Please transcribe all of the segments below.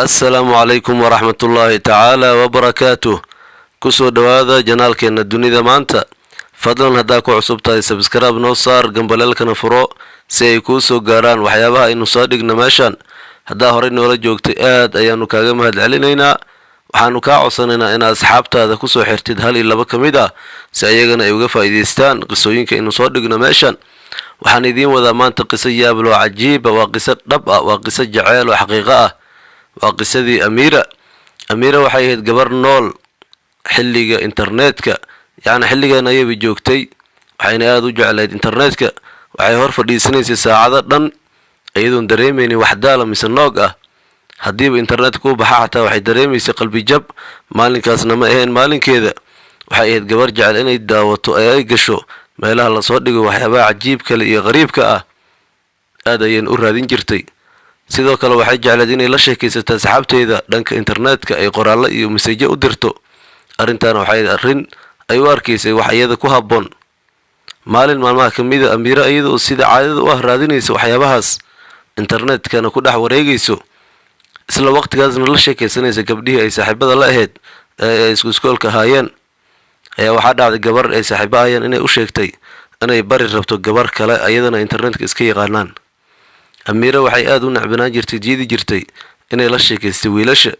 Assalaamu calaykum waraxmatullaahi tacaala wabarakaatuh. Kusoo dhowaada channelkeena Dunida Maanta. Fadlan haddaa ku cusub tahay, subscribe noo saar, gambaleelkana furo si ay kuu soo gaaraan waxyaabaha aynu soo dhigno meeshan. Haddaa horey noola joogtay, aad ayaanu kaaga mahad celinaynaa. Waxaanu kaa codsanaynaa inaad asxaabtaada kusoo xirtid hal iyo laba ka mid ah, si ayagana ay uga faa'iidaystaan qisooyinka aynu soo dhigno meeshan. Waxaan idiin wadaa maanta qiso yaab loo cajiiba. Waa qiso dhab ah, waa qiso jaceyl oo xaqiiqo ah, waa qisadii Amiira. Amiira waxay ahayd gabar nool xilliga internetka, yacni xilligan ayayba joogtay, waxayna aada u jeclayd internetka. Waxay hor fadhiisanaysay saacado dhan iyadoon dareemaynin wax daala mise noog ah. Haddiiba internetka u baxa xataa, waxay dareemaysay qalbi jab. Maalinkaasna ma ahayn maalinkeeda. Waxay ahayd gabar jecel inay daawato ee ay gasho meelaha lasoo dhigo waxyaabaha cajiibkale iyo qariibka ah. Aad ayayna u raadin jirtay. Sidoo kale waxay jecleed inay la sheekaysato asxaabteeda dhanka internetka, ay qoraallo iyo message u dirto. Arrintaana waxay ahayd arrin ay u arkaysay wax iyada ku habboon. Maalin maalmaha ka mida, Amiiro iyada oo sida caadada u ah raadinaysa waxyaabahaas, internetkana ku dhex wareegayso, isla waqtigaasna la sheekaysanaysa gabdhihii ay saaxiibada la ahayd ee ay isku iskoolka ahaayeen, ayaa waxaa dhacday gabar ay saaxiibo ahayeen inay u sheegtay inay bari rabto gabar kale, ayadana internetka iska yaqaanaan. Amiire waxay aada u necbanaan jirtay, diidi jirtay inay la sheekaystay wiilasha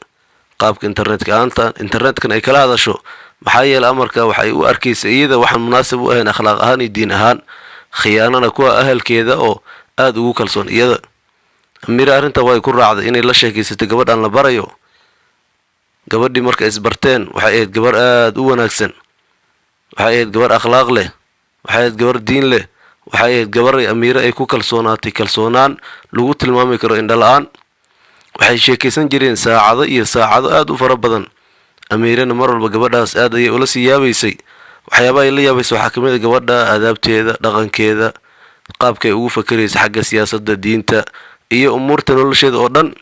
qaabka internetka aanta, internetkan ay kala hadasho. Maxaa yeelay, amarka waxay u arkaysay iyada waxaan munaasib u ahayn akhlaaq ahaan iyo diin ahaan, khiyaanana kuwa ahalkeeda oo aada ugu kalsoon iyada. Amiire arrinta way ku raacday inay la sheekaysato gabadhan la barayo. Gabadhii marka isbarteen, waxay ahayd gabar aada u wanaagsan, waxay ahayd gabar akhlaaq leh, waxay ahayd gabar diin leh, waxay ahayd gabar Amiire ay ku kalsoonaatay, kalsoonaan lagu tilmaami karo indhala-aan. Waxay sheekaysan jireen saacado iyo saacado aada u fara badan. Amiirena mar walba gabadhaas aad ayay ula sii yaabaysay. Waxyaabaha ay la yaabaysa waxaa kamid a gabadha aadaabteeda, dhaqankeeda, qaabkay ugu fakeraysa xagga siyaasadda, diinta iyo umuurta nolosheeda oo dhan.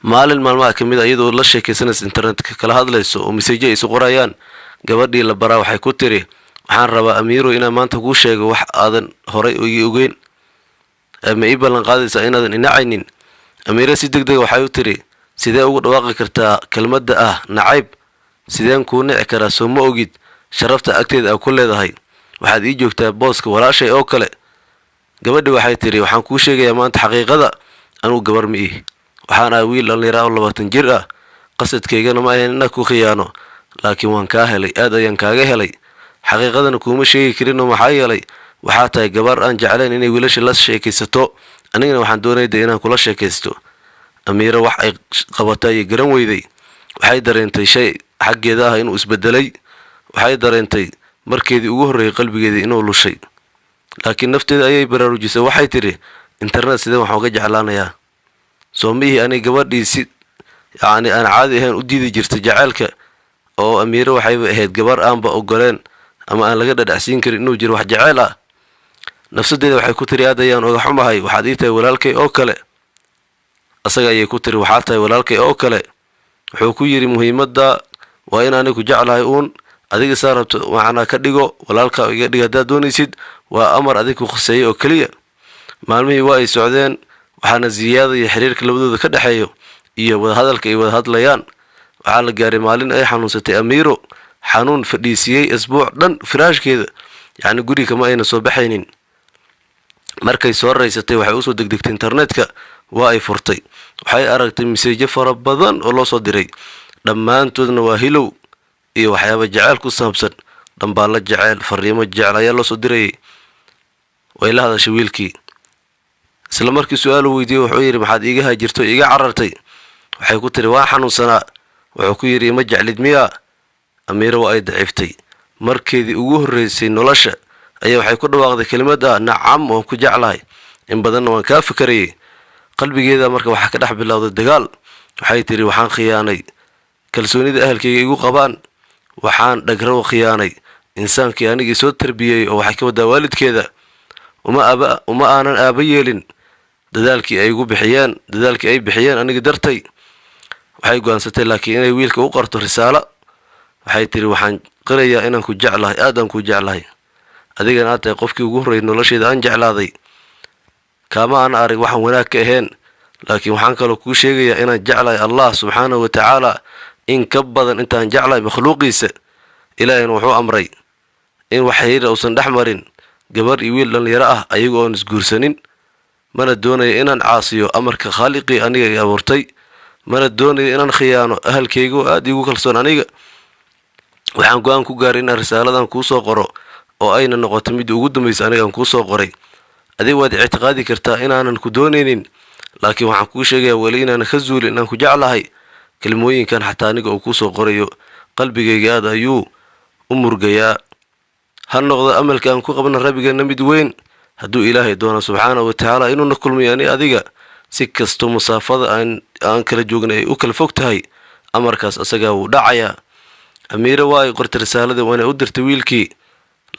Maalin maalmaha kamid a, iyadoo la sheekaysanaysa, internetka kala hadlayso oo message ay isu qorayaan, gabadhii la baraa waxay ku tiri: "Waxaan rabaa, Amiiro, inaan maanta kuu sheego wax aadan horay igi ogeyn. Ma ii ballan qaadaysaa inaadan inacaynin?" Amiire si deg dega waxay u tiri: "Sidee ugu dhawaaqi kartaa kelmadda ah nacayb? Sideen kuu nici karaa? Soo ma ogid sharafta agteeda aa ku leedahay? Waxaad ii joogtaa booska walaashay oo kale." Gabadhi waxay tidhi: "Waxaan kuu sheegayaa maanta xaqiiqada. Anugu gabar ma ihi, waxaan ahay wiil dhallinyara oo 20 jir ah. Qasadkaygana ma ahayn inaa ku khiyaano, laakiin waan kaa helay, aad ayaan kaaga helay. Xaqiiqadana kuuma sheegi karinoo maxaa yeelay, waxaa tahay gabar aan jeclayn inay wiilasha la sheekaysato, anigana waxaan doonaya dee inaan kula sheekaysto." Amiire wax ay qabatay ayay garan weyday. Waxay dareentay shay xaggeeda ah inuu isbedelay. Waxay dareentay markeedii ugu horreeyay qalbigeedii inuu lushay, laakiin nafteeda ayay baraarujisay. Waxay tidhi: "Internet sidee waxaan uga jeclaanayaa? Soo mihii anay gabadhii si yacni aan caadi ahayn u diidi jirtay jaceylka?" Oo Amiire waxayba ahayd gabar aanba ogoleen ama aan laga dhadhacsiin karin inuu jiro wax jaceyl ah. Nafsadeeda waxay ku tiri: "Aad ayaan oga xumahay. Waxaad ii tahay walaalkay oo kale." Asaga ayay ku tiri: "Waxaad tahay walaalkay oo kale." Wuxuu ku yidhi: "Muhiimadda waa in anigu jeclahay uun. Adiga saa rabto macnaa ka dhigo, walaalka iga dhigo haddaad doonaysid, waa amar adiga ku khuseeyay oo keliya." Maalmihii waa ay socdeen, waxaana siyaadaya xiriirka labadooda ka dhexeeyo iyo wadahadalka ay wada hadlayaan. Waxaa la gaaray maalin ay xanuunsatay Amiiro, xanuun fadhiisiyey asbuuc dhan firaashkeeda, yacni guriga kama ayna soo baxaynin. Markay soo raysatay, waxay usoo degdegtay internetka. Waa ay furtay. Waxay aragtay message fara badan oo loo soo diray. Dhammaantoodna waa hilow iyo waxyaaba jaceyl ku saabsan. Dhambaallo jeceyl, fariimo jecel ayaa loo soo dirayay. Way la hadashay wiilkii. Isla markii su-aal weydiiyey, wuxuu yidhi: "Maxaad iiga haajirto, iiga carartay?" Waxay ku tiri: "Waan xanuunsanaa." Wuxuu ku yidhi: "Ima jeclid miyaa?" Amiiro waa ay daciiftay. Markeedii ugu horreysay nolosha ayaa waxay ku dhawaaqday kelimad ah: "Nacam, waan ku jeclahay, in badanna waan kaa fikarayay." Qalbigeeda marka waxaa ka dhex bilowday dagaal. Waxay tidhi: "Waxaan khiyaanay kalsoonida ahalkayga igu qabaan. Waxaan dhagrow khiyaanay insaankii anigii soo tarbiyey," oo waxay ka wadaa waalidkeeda. "Uma aaba, uma aanan aaba yeelin dadaalkii ay igu bixiyeen, dadaalkii ay bixiyeen aniga dartay." Waxay go'aansatay laakiin inay wiilka u qorto risaalo. Waxay tidhi: "Waxaan qirayaa inaan ku jeclahay, aad aan ku jeclahay, adigana aad tahay qofkii ugu horreeyay nolosheeda aan jeclaaday. Kaama aan arag waxaan wanaag ka ahayn, Laakiin waxaan kaloo kuu sheegayaa inaan jeclahay Allah subxaanahu wa tacaala in ka badan intaan jeclahay makhluuqiisa. Ilaahayna wuxuu amray in wax xiriira uusan dhex marin gabar iyo wiil dhallinyaro ah ayaga oon isguursanin. Mana doonayo inaan caasiyo amarka khaaliqii aniga i abuurtay, mana doonayo inaan khiyaano ahalkayga oo aada iigu kalsoon. Aniga waxaan go'aan ku gaaray inaan risaaladan kuu soo qoro oo ayna noqoto midda ugu dambaysa anigaan kuu soo qoray. Adiga waad ictiqaadi kartaa inaanan ku doonaynin, laakiin waxaan kuu sheegayaa weli inaanan ka zuulin inaan ku jeclahay. Kelimooyinkan xataa aniga uu kuusoo qorayo qalbigayga aad ayuu u murgayaa. Ha noqdo amalka aan ku qabna rabbigeenna mid weyn, hadduu Ilaahay doono subxaanahu wa tacaala inuuna kulmiyo ani adiga, si kastoo masaafada aan kala joognay ay u kala fog tahay. Amarkaas asagaa wuu dhacayaa. Amiire waa ay qortay risaaladii waana u dirtay wiilkii,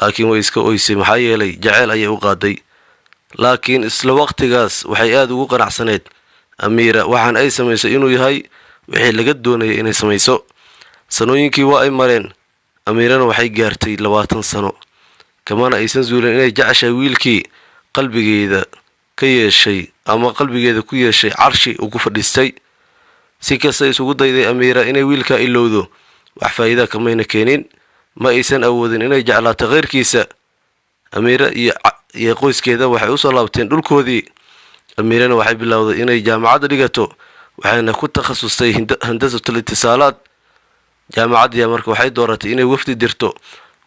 laakiin way iska oysay, maxaa yeelay jaceyl ayay u qaaday. Laakiin isla waqtigaas waxay aada ugu qanacsaneyd Amiira waxaan ay samaysay inuu yahay wixii laga doonayay inay samayso. Sanooyinkii waa ay mareen, Amiirana waxay gaartay 20 sano, kamana aysan zuulin inay jeceshahay wiilkii qalbigeeda ka yeeshay ama qalbigeeda ku yeeshay carshi uu ku fadhiistay. Si kasta isugu dayday Amiira inay wiilkaa ilowdo, wax faa'iida kamayna keenin. Ma aysan awoodin inay jeclaato kheyrkiisa. Amiira iyo qoyskeeda waxay usoo laabteen dhulkoodii. Amiirana waxay bilowday inay jaamacadda dhigato, waxayna ku takhasustay handasatul itisaalaad. Jaamacaddiya marka waxay dooratay inay wafdi dirto.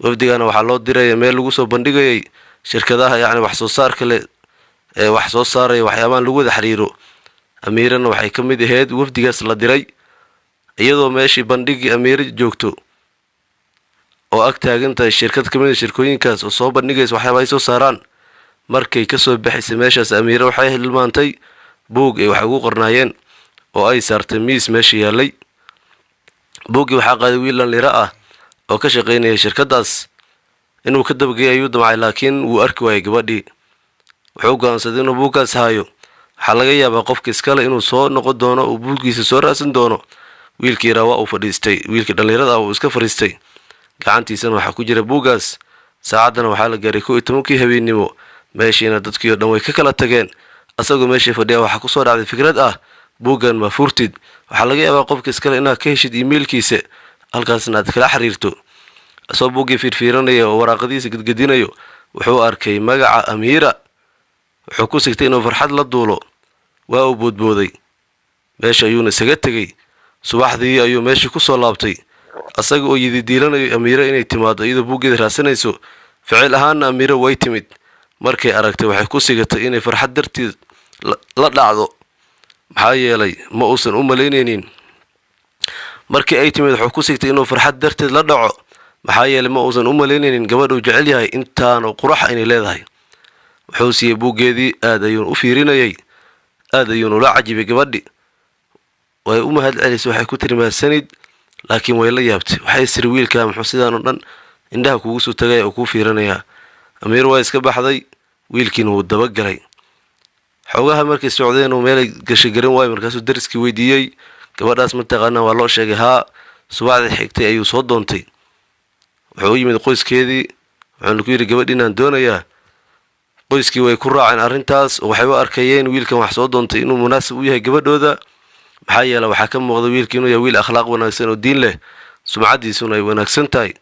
Wafdigana waxaa loo diraya meel lagu soo bandhigayay shirkadaha, yacni wax soo saarka leh ee wax soo saaraya waxyaabahan lagu wada xiriiro. Amiirana waxay ka mid ahayd wafdigaas la diray. Iyadoo meeshii bandhigii Amiire joogto oo ag taagan tahay shirkad ka mid a shirkooyinkaas oo soo bandhigaysa waxyaaba ay soo saaraan, markay kasoo baxaysay meeshaas, Amiire waxay hilmaantay buug ay wax ugu qornaayeen oo ay saartay miis meesha yaallay. Buuggii waxaa qaaday wiil dhallinyaro ah oo ka shaqaynaya shirkaddaas. Inuu ka dabageeyay ayuu damcay, laakiin wuu arki waayay gabadhii. Wuxuu go'aansaday inuu buuggaas haayo. Waxaa laga yaabaa qofka iskale inuu soo noqon doono, uu buuggiisa soo raadsan doono. Wiilkii yaraa waa uu fadhiistay. Wiilkii dhallinyarada ah wuu iska fadhiistay, gacantiisana waxaa ku jira buuggaas. Saacaddana waxaa la gaaray 11-kii habeennimo, meeshiina dadkii oo dhan way ka kala tageen. Asagoo meeshii fadhiya waxaa kusoo dhacday fikrad ah: buuggan ma furtid? Waxaa laga yaabaa qofka iskale inaad ka heshid emailkiisa, halkaasna aad kala xiriirto. Asoo buuggii fiirfiiranaya oo waraaqadiisa gedgedinayo, wuxuu arkay magaca Amiira. Wuxuu ku sigtay inuu farxad la duulo. Waa uu boodbooday, meesha ayuuna isaga tegey. Subaxdii ayuu meeshii ku soo laabtay, asaga oo yididiilanayo Amiiro inay timaado iyadoo buuggeeda raadsanayso. Ficil ahaanna Amiiro way timid. Markay aragtay, waxay ku sigatay inay farxad darteed la dhacdo, maxaa yeelay ma uusan u malaynaynin. Markii ay timid, wuxuu ku sigtay inuu farxad darteed la dhaco, maxaa yeelay ma uusan u malaynaynin gabadha uu jecel yahay intaanu quraxa inay leedahay. Wuxuu siiyey buuggeedii, aad ayuun u fiirinayay, aad ayuun ula cajibay. Gabadhi way u mahad celisay, waxay ku tiri mahadsanid, laakiin way la yaabtay. Waxay istiri, wiilkaa muxuu sidaan oo dhan indhaha kugu soo tagaya oo kuu fiirinayaa? Amiir waa iska baxday, wiilkiina wuu dabagalay. Xoogaha markay socdeen uu meelay gashay garan waayo. Markaasuu dariskii weydiiyey, gabadhaas ma taqaanaa? Waa loo sheegay haa. Subaxdii xigtay ayuu soo doontay. Wuxuu u yimid qoyskeedii, wuxuuna ku yidhi, gabadhiinaan doonayaa. Qoyskii way ku raaceen arrintaas oo waxay u arkayeen wiilkan wax soo doontay inuu munaasib u yahay gabadhooda, maxaa yeele waxaa ka muuqda wiilka inuu yahay wiil akhlaaq wanaagsan oo diin leh, sumcaddiisuna ay wanaagsan tahay.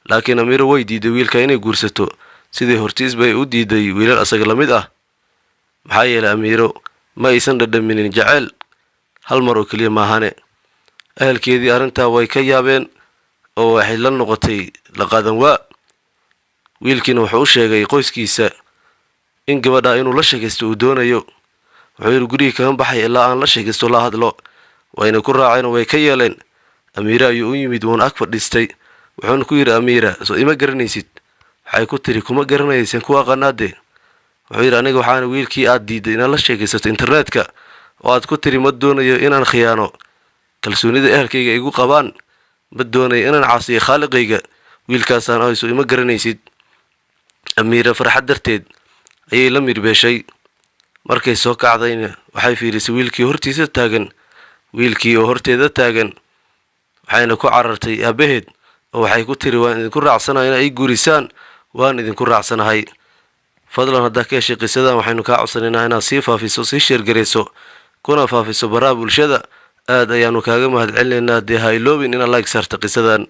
Laakiin Amiiro way diiday wiilka inay guursato, sidii hortiis bay u diiday wiilal asaga la mid ah, maxaa yeelay Amiiro ma aysan dhadhaminin jaceyl hal mar oo keliya maahane. Ahelkeedii arrintaa way ka yaabeen oo waxay la noqotay la qaadan waa. Wiilkiina wuxuu u sheegay qoyskiisa in gabadha inuu la sheekaysto uu doonayo. Wuxuu yidhi, gurigii kama baxay ilaa aan la sheekaysto, la hadlo. Wayna ku raaceen oo way ka yeeleen. Amiire ayuu u yimid, wuuna ag fadhiistay. Wuxuuna ku yidhi, Amiira, soo ima garanaysid? Waxay ku tiri, kuma garanaysan, ku aqaanaadee? Wuxuu yidhi, aniga waxaana wiilkii aad diiday inaad la sheekaysato internetka oo aad ku tiri, ma doonayo inaan khiyaano kalsoonida ehelkayga igu qabaan, ma doonayo inaan caasiyo khaaliqayga. Wiilkaasaan ayso ima garanaysid? Amiira farxad darteed ayay la mirbeeshay. Markay soo kacdayna, waxay fiirisay wiilkii hortiisa taagan, wiilkii oo horteeda taagan. Waxayna ku carartay aabaheed oo waxay ku tiri, waan idinku raacsanahay in ay guurisaan, waan idinku raacsanahay. Fadlan haddaa ka heshay qisadan, waxaynu kaa codsanaynaa inaad sii faafiso, sii share garayso. kuna faafiso baraha bulshada. Aad ayaanu kaaga mahadcelinaynaa. Dee ha iloobin inaad like saarta qisadan.